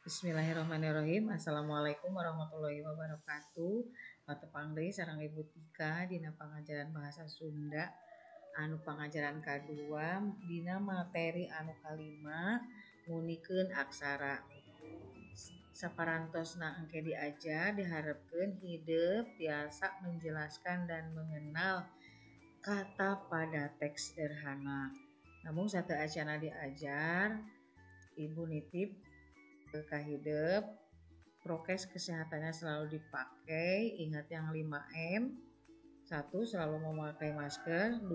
Bismillahirrahmanirrahim. Assalamualaikum warahmatullahi wabarakatuh. Patepang deui sareng Ibu Tika dina pangajaran bahasa Sunda anu pangajaran kadua dina materi anu kalima ngunikeun aksara. Saparantosna engke diajar diharepkeun hidep tiasa menjelaskan dan mengenal kata pada teks sederhana. Namun sateuacanna diajar, Ibu nitip ke hidep prokes kesehatannya selalu dipakai, ingat yang 5M. 1. Selalu memakai masker. 2.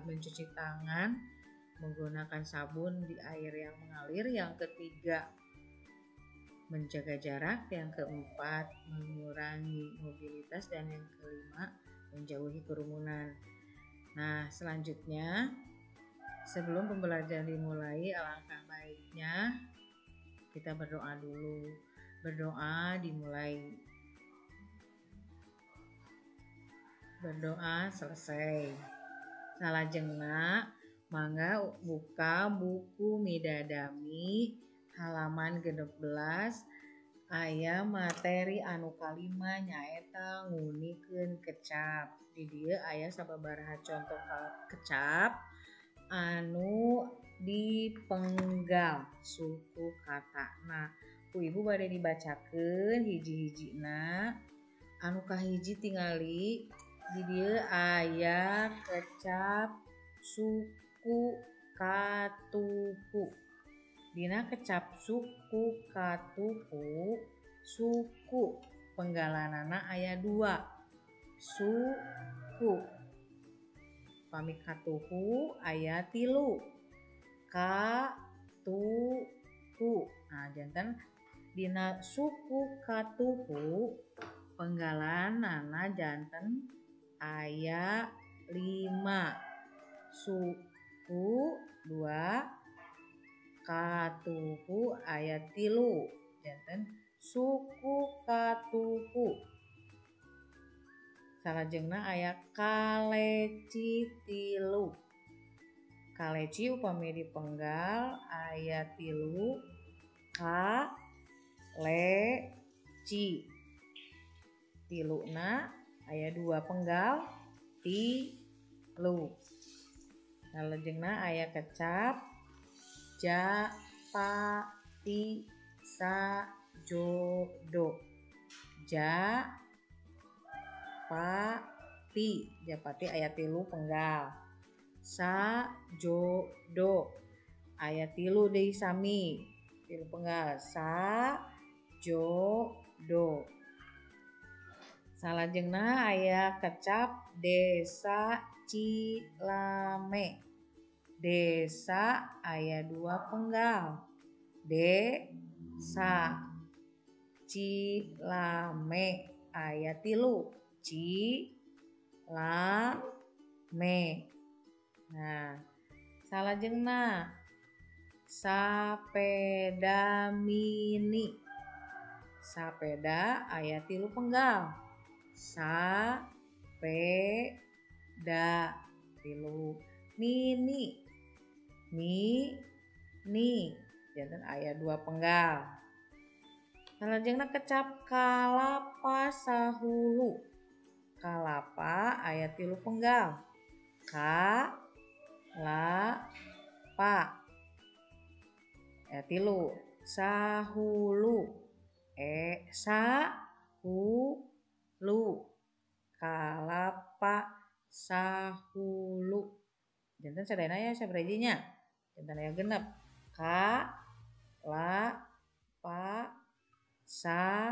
Mencuci tangan menggunakan sabun di air yang mengalir. Yang ketiga, menjaga jarak. Yang keempat, mengurangi mobilitas. Dan yang kelima, menjauhi kerumunan. Nah, selanjutnya sebelum pembelajaran dimulai, alangkah baiknya kita berdoa dulu. Berdoa dimulai. Berdoa selesai. Salajengna mangga buka buku Midadami halaman 16 aya materi anu kalima nyaeta ngunikeun kecap. Di dieu aya sababaraha contoh kecap anu dipenggal suku kata. Nah, ku ibu bade dibacakeun hiji-hijina. Anu kahiji tingali di dieu aya kecap suku katuhu. Dina kecap suku katuhu, suku penggalanana aya 2. Suku pami katuhu aya 3. Ka tu hu. Nah, janten dina suku katuhu penggalanana janten aya 5. Suku 2, katuhu aya 3. Janten suku katuhu. Salajengna aya kaleci 3. Kaleci upami dipenggal aya 3, ka le ci. Tiluna aya 2 penggal tilu. Salajengna aya kecap ja pa ti sa jo do. Ja pa ti, japati aya 3 penggal. Sa jo do aya 3 deui sami 3 penggal sa jo do. Salajengna aya kecap desa Cilame. Desa aya 2 penggal. Desa. Cilame aya 3. Ci la me. Nah, salajengna sapeda mini. Sapeda aya 3 penggal. Sa pe da 3. Mini mi ni janten aya 2 penggal. Salajengna kecap kalapa sahulu. Kalapa aya 3 penggal. Ka la pa aya 3. Sahulu e sa hu lu. Kalapa sahulu. Janten sadayana aya sabaraha nya? Janten aya 6. Ka la pa sa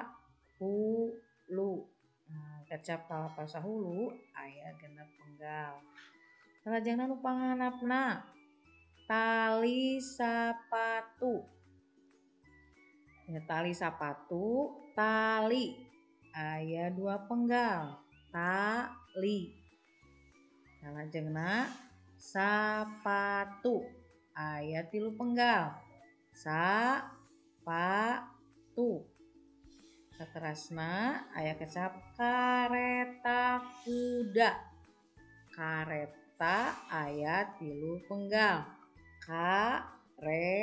hu lu. Nah, kecap kalapa sahulu aya 6 penggal. Salajengna nu panganapna tali sapatu. Ya, tali sapatu, tali aya 2 penggal. Tali. Salajengna sapatu aya 3 penggal. Sa pa tu. Saterasna aya kecap kareta kuda. Kareta aya 3 penggal. Kareta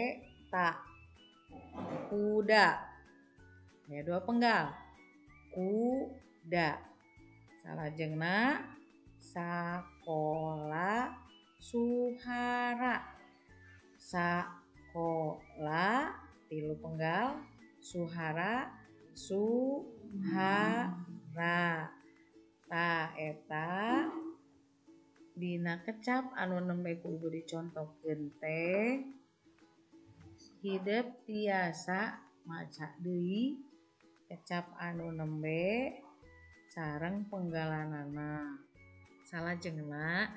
kuda. Aya 2 penggal. Kuda. Salajengna sakola Suhara. Sakola 3 penggal, Suhara Suhara. Tah eta dina kecap anu nembe ku ibu dicontohkeun teh hidep tiasa maca deui kecap anu nembe sareng penggalanana. Salajengna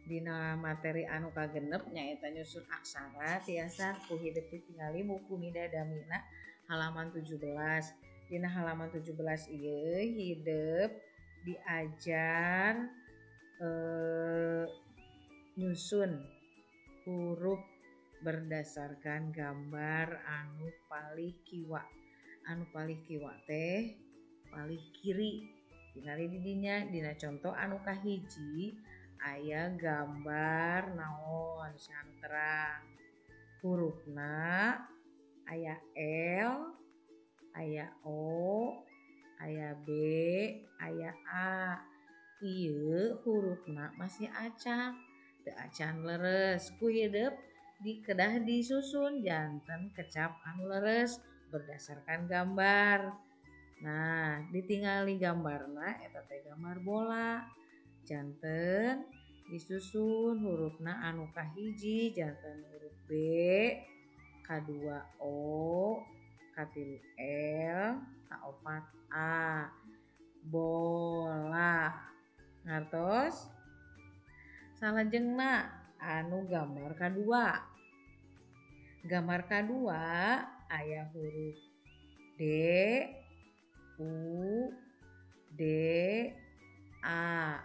dina materi anu kagenep nyaeta nyusun aksara tiasa ku hidep ditingali buku Midadamina halaman 17. Dina halaman 17 ieu hidep diajar nyusun huruf berdasarkan gambar anu palih kiwa. Anu palih kiwa teh palih kiri. Tingali di dinya dina contoh anu kahiji aya gambar naon santerang. Hurufna aya L, aya O, aya B, aya A. Ieu hurufna masih acak, teu acan leres. Ku hidep dikedah disusun janten kecap anu leres berdasarkan gambar. Nah, ditingali gambarna eta teh gambar bola. Janten disusun hurufna anu kahiji janten huruf B, kadua O, katilu L, kaopat A. Bola. Ngartos? Salajengna anu gambar kadua. Gambar kadua aya huruf D, U, D, A.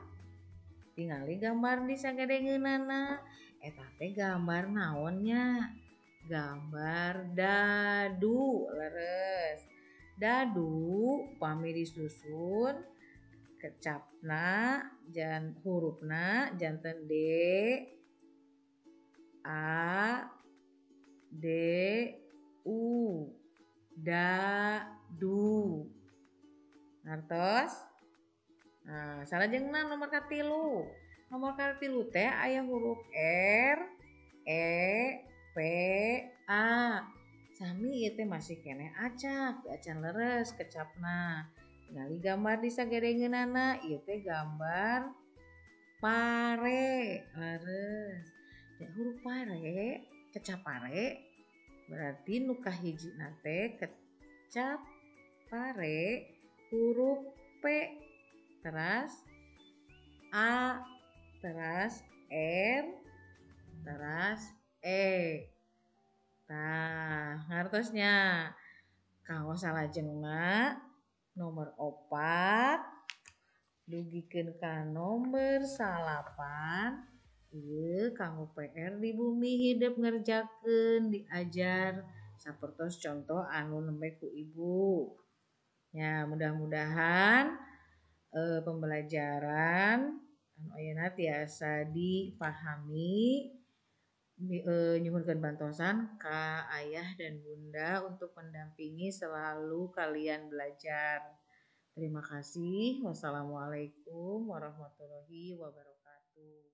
Tingali gambar di sagedengeunana eta teh gambar naonnya? Gambar dadu leres. Dadu pami disusun kecapna jan hurufna janten D, A, D, U. Dadu. Ngartos? Nah, salajengna nomor katilu. Nomor katilu teh aya huruf R, E, P, A. Sami ieu teh masih keneh acak, acan leres kecapna. Tingali gambar di sagedengeunana ieu teh gambar pare leres. Teh huruf pare, kecap pare berarti nu kahijina teh kecap pare huruf P teras A teras R teras E. Tah, ngartosnya. Kanggo salajengna nomor 4 dugikeun ka nomor 9 ieu kanggo PR di bumi hidep ngerjakeun diajar sapertos contoh anu nembe ku ibu. Ya, mudah-mudahan pembelajaran anu ayeuna tiasa dipahami. Nyuhunkeun bantosan ka ayah dan bunda untuk mendampingi selalu kalian belajar. Terima kasih. Wassalamualaikum warahmatullahi wabarakatuh.